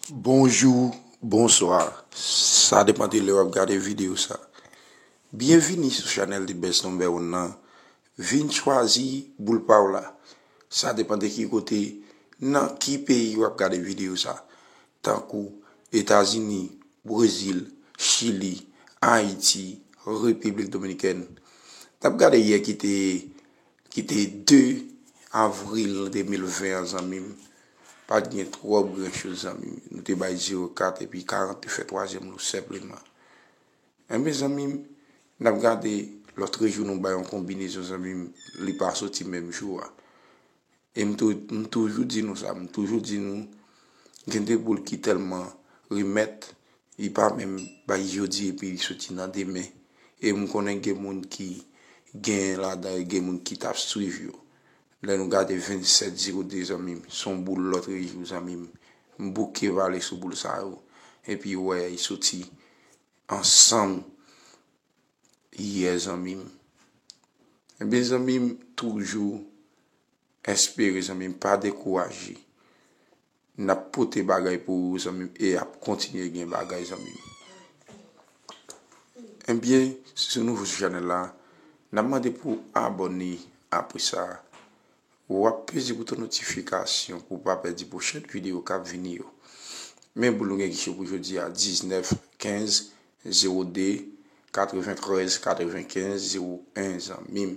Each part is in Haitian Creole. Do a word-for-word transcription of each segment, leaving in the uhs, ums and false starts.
Bonjou, bonswa. Sa depann de lè w ap gade videyo sa. Byenvini sou chanèl The Best Number One nan. Vin chwazi boul pa w la. Sa depann de ki kote, nan ki peyi w ap gade videyo sa. Tankou Etazini, Brezil, Chili, Ayiti, Repiblik Dominikèn. N ap gade yè ki te ki te de avril de mil ven an, zanmi m. Pa t gen twòp gran choz, zanmi m. Nou te bay zewo kat epi karant te fè twazyèm lou senpleman. Enben, zanmi m, n ap gade lòt jou nou bay yon konbinezon, zanmi m, li pa soti menm jou a. E m tou, m toujou di nou sa, m toujou di nou, gen de boul ki tèlman remèt, li pa menm bay jodi epi li soti nan demen. E m konnen gen moun ki genyen ladan e gen moun ki t ap swiv yo. Lè nou gade vennsèt zewo de, zanmi m, se yon boul lòt rejou, zanmi m. M bouke pale sou boul sa yo. Epi wè, li soti ansanm yè, zanmi m. Ebyen, zanmi m, toujou espere, zanmi m, pa dekouraje. N ap pote bagay pou ou, zanmi m, e ap kontinye gen bagay, zanmi m. Ebyen, si w nouvo sou chanèl la, n ap mande pou w abòne. Apre sa, w ap peze bouton notifikasyon pou w pa pèdi pwochèn videyo k ap vini yo. Men boul nou gen ki cho pou jodi a, diznèf kenz zewo de katreventrèz katrevenkenz zewo en, zanmi m.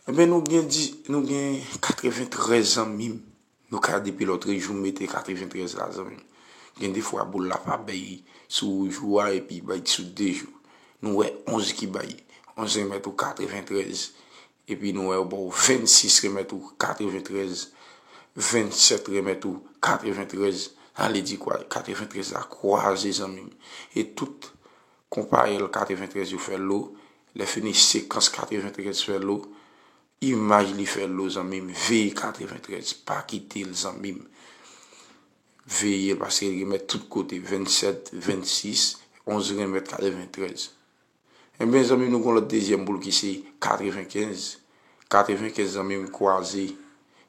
Ebyen, nou gen di, nou gen katreventrèz, zanmi m. Nou ka depi lòt jou mete katreventrèz la, zanmi m. Gen de fwa boul la pa bay sou jou a epi bay sou de jou. Nou wè onz ki bay. Onz remèt ou katreventrèz. Epi nou wè yo ba w vennsis remèt ou katreventrèz. Vennsèt remèt ou katreventrèz. Sa vle di kwa? Katreventrèz la kwaze, zanmi m. E tout konpayèl katreventrèz yo fè lo. Lè fini sekans katreventrèz fè lo. Imaj li fè lo, zanmi m. Veye katreventrèz. Pa kite l, zanmi m. Veye l paske l remèt tout kote. Vennsèt, vennsis, onz remèt katreventrèz. Ebyen, zanmi m, nou gen yon lòt dezyèm boul ki se katrevenkenz. Katrevenkenz, zanmi m, kwaze.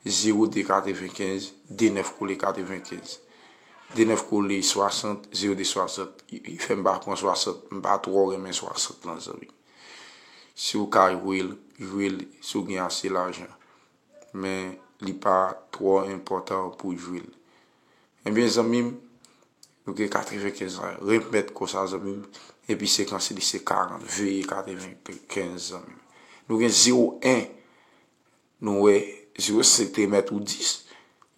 Zewo de katrevenkenz, de nèf kole katrevenkenz. De nèf kole swasant, zewo de swasant. Li fè m pa pran swasant, m pa twò renmen swasant lan, zanmi. Si w ka jwe l, jwe l, si w gen ase lajan. Men, li pa twò enpòtan pou w jwe l. Ebyen, zanmi m, nou gen katrevenkenz la. Remèt konsa, zanmi m. Epi sekans li se karant. Veye katrevenkenz, zanmi m. Nou gen zewo en. Nou wè zewo senk te remèt ou dis.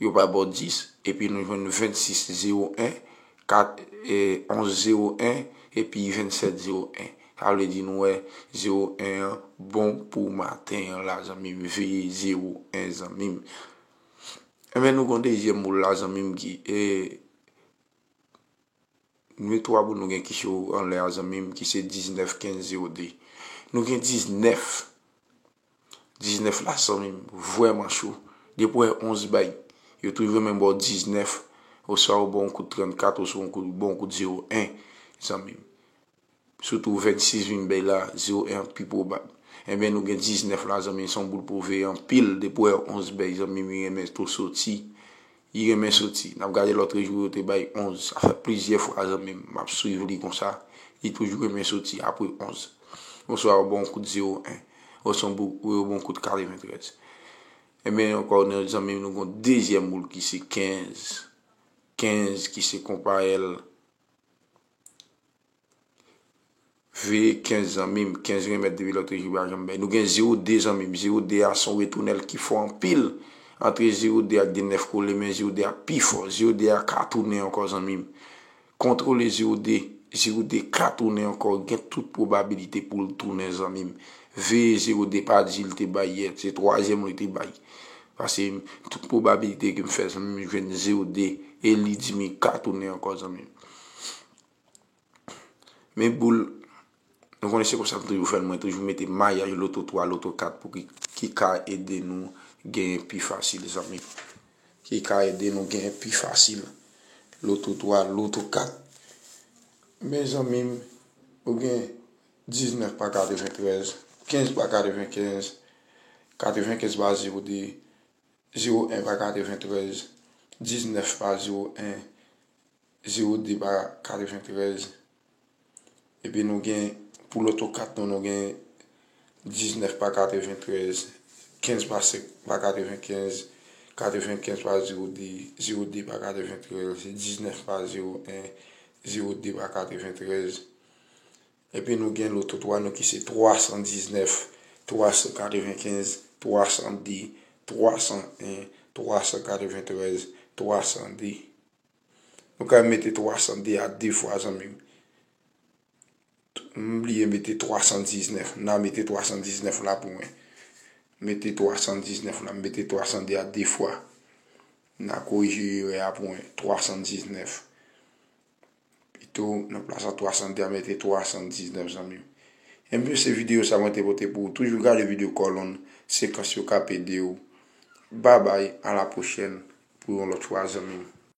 Yo pa ba w dis. Epi nou jwenn vennsis zewo en, kat, e, onz zewo en, epi vennsèt zewo en. Sa vle di nou wè zewo en an bon pou maten an la, zanmi m. Veye zewo en, zanmi m. Ebyen, nou gen yon dezyèm boul la, zanmi m, ki, e, nou twa boul nou gen ki cho anlè a, zanmi m, ki se diznèf kenz zewo de. Nou gen diznèf. Diznèf la, zanmi m, vrèman cho. Depi w wè onz bay, yo toujou renmen ba w diznèf, oswa yo ba w yon kout trannkat, oswa yon kout, ba w yon kout zewo en, zanmi m. Sitou vennsis vin bay la, zewo en an pi pwobab. Ebyen, nou gen diznèf la, zanmi m, se yon boul pou veye anpil. Depi w wè onz bay, zanmi m, li renmen tou soti. Li renmen soti. N ap gade lòt jou yo te bay onz. Sa fè plizyè fwa, zanmi m, m ap swiv li konsa. Li toujou renmen soti apre onz. Oswa yo ba w yon kout zewo en. Oswa yo ba w yon kout katreventrèz. Ebyen, ankò, zanmi m, nou gen yon dezyèm boul ki se kenz. Kenz ki se konpayèl. Veye kenz, zanmi m. Kenz remèt depi lòt jou pa janm bay. Nou gen zewo de, zanmi m. Zewo de a se yon retounen ki fò anpil. Antre zewo de ak de nèf kole, men zewo de a pi fò. Zewo de a ka tounen ankò, zanmi m. Kontwole zewo de. Zewo de ka tounen ankò. Gen tout pwobabilite pou l tounen, zanmi m. Veye zewo de, pa di l te bay yè. Se twazyèm li te bay. Paske tout pwobabilite ke m fè, zanmi m, jwenn zewo de. E li di m li ka tounen ankò, zanmi m. Men boul, nou konnen se konsa m toujou fè l, mwen toujou mete mayaj loto twa, loto kat pou ki, ki ka ede nou genyen pi fasil, zanmi m. Ki ka ede nou genyen pi fasil. Loto twa, loto kat. Men zanmi m, ou gen diznèf pa katreventrèz, kenz pa katrevenkenz, katrevenkenz pa zewo de, zewo en pa katreventrèz, diznèf pa zewo en, zewo de pa katreventrèz. Epi nou gen, pou loto kat nou, nou gen diznèf pa katreventrèz, kenz pa senk pa katrevenkenz, katrevenkenz pa zewo de, zewo de pa katreventrèz, diznèf pa zewo en, zewo de pa katreventrèz. Epi nou gen loto twa nou ki se twa san diznèf, twa san katrevenkenz, twa san de, twa san en, twa san katreventrèz, twa san de. Nou ka mete twa san de a de fwa, zanmi m. M bliye mete twa san diznèf. N a mete twa san diznèf la pou mwen. Mete twa san diznèf la, m mete twa san de a de fwa. N a korije erè a pou mwen. Twa san diznèf. Pito, nan plas a twa san de a, mete twa san diznèf, zanmi m. Ebyen, se videyo sa mwen te pote pou ou. Toujou gade videyo kòlonn, sekans yo k ap ede w. Babay, a la pwochèn pou yon lòt fwa, zanmi m.